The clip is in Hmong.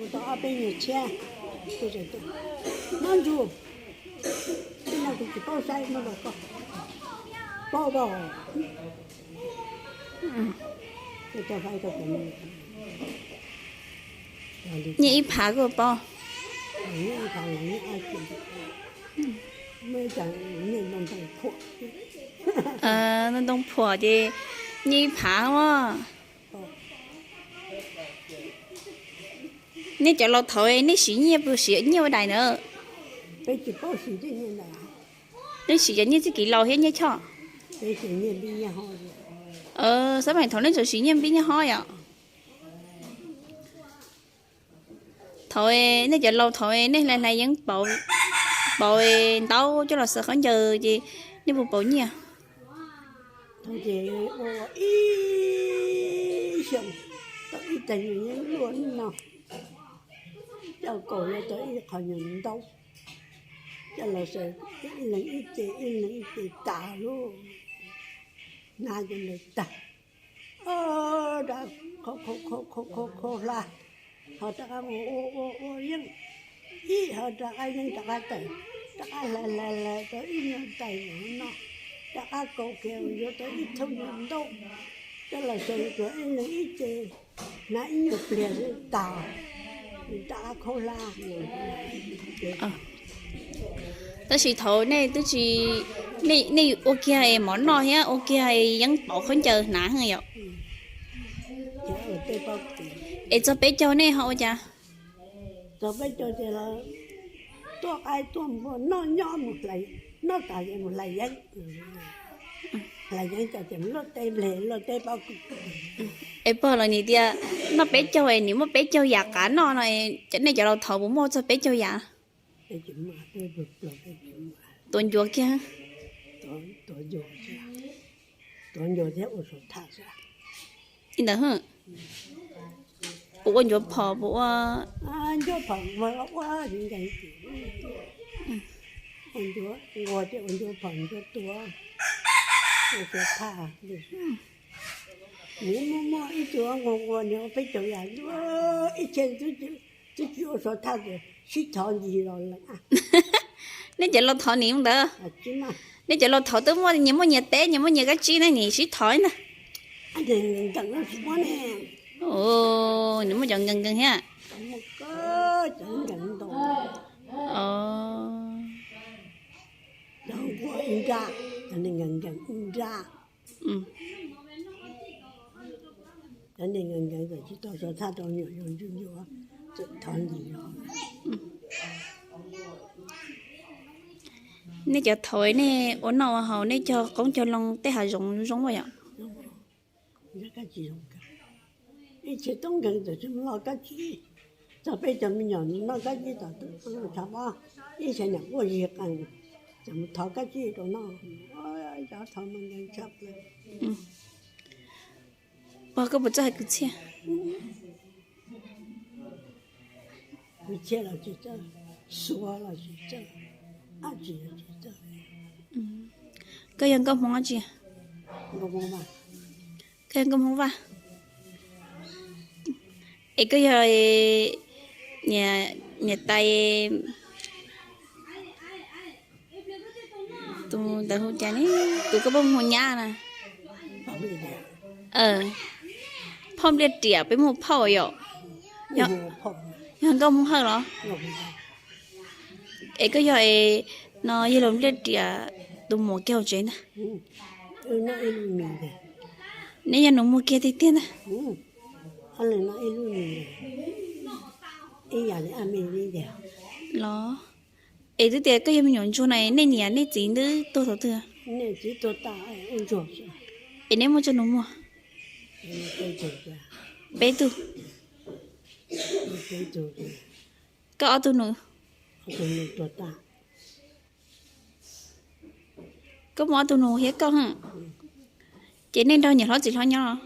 Tau ob peb nyuag tshiab, nab ntsug, no kuv tsis paub saib, nab los koj paub pom. Nyiaj ib phav kuj paub. Ntoo phuam ces nyiaj ib phav mas. Nej cov laus thaud nej siv nyiaj puas siv nyiaj ua dais na? Nej siv cov nyiaj txij kiv laus thiab nyiaj choj? Xab maim thaud nej tsuas siv nyiaj npib nyiaj hob yom? Thaud nej cov laus thaud nej hlais hlais yeeb pauv ntaub coj los xaws khaub ncaws ces nej puas pauv nyiaj? Thaud ces ua ib xyoos tau ib tag yus yeeb luaj no, coj kaum yuav tau ib qho nyuag ntaub, coj los xaws ib leeg ib ce ib leeg ib ce tas lub hnab cov ntawd tag, rov qab khaub khaub khaub hla, ho rov qab ua ua ua yeeb, ib ho rov qab yeeb rov qab tawm, rov qab hlais hlais hlais tau ib nyuag tais no, rov qab kaum kiag yuav tau ib thooj nyuag ntaub, coj los xaws ib leeg ib ce, hnav ib nyuag pliag xwb tas, rov qab khaub hla. Tab sis thaud nej twb tsis, nej ua kiag mov noj thiab ua kiag yeeb pauv khaub ncaws hnav heev yom? Es txog peb caug nej ho ua cas? Txog peb caug ces tuaj qaib tuaj npua noj nyob mus hlais, noj tas ces mus hlais yeeb, hlais yeeb tas ces mus luaj teb nplej luaj teb pob kws. Es pog los nim tias noj peb caug es nim muaj peb caug yam qav noj no, nej cov laus thaud puas muaj txog peb caug yam? Tuav ncuav kiag. Tuav ncuav thiab ua suav thaj xwb. Li ntawd, puas ua ncuav phom puas ua? Ncuav phom ua, ua nkees, ua ncuav nquag thiab ua ncuav phom ncuav tuav, ua suav thaj. Nws muaj muaj ib tug nquag nquag nws ua peb caug yam, ib txhia twb tsis ua suav thaj ces sib thov ncig los lawm. Nej cov laus thaud nim ntawd, nej cov laus thaud twb muaj nyias muaj nyias teb nyias muaj nyias kab tsib ne, nim sib thov ntag. Nws muaj cov nkees nkees thiab. Cov nquag ib nrab, cov nkees nkees ib nrab. Cov nkees nkees tsis tau suav thaj rau nyuam yaus ncu ncu, txawm thov ncig los. Nej cov thaud nej ua noj ua haus nej cog qoob cog loo tej hav zoov zoo ua yom? Ib txhia tub nkees txawm tsis mus noj kab tsib, txog peb cov me nyuam noj kab tsib tom tshav pob, ib txhia nyuam quaj zig qees, txawm mus thov kab tsib rau noj. Cov thaud mas nkees tshaj plaws. Pog koj puas txawj hais kwv txhiaj? Kwv txhiaj los tsis txawj, xuav los tsis txawj, dab tsi los tsis txawj. Koj yog nkauj Hmoob dab tsi? Koj yog nkauj Hmoob Vaj. Es koj yog niam tais tus ntawd hu cas ne, tus koj pheej hu nyab na? Phauj Npliaj Riam, peb muaj phauj yom? Yog nkauj Hmoob Hawj los? Es koj yog no yawg laus Npliaj Riam tus muam kiag hauv tsev ntag. Neb yog nus muag kiag tiag tiag ntag. Los, es twb tias koj yog me nyuam ntsuag na, nej niam nej txiv twb tuag thaum twg? Es neb muaj tsawg nus muag? Peb tug. Koj ob tug nus. Koj muaj ob tug nus thiab koj. Ces nej nrog niam hlob txiv hlob nyob?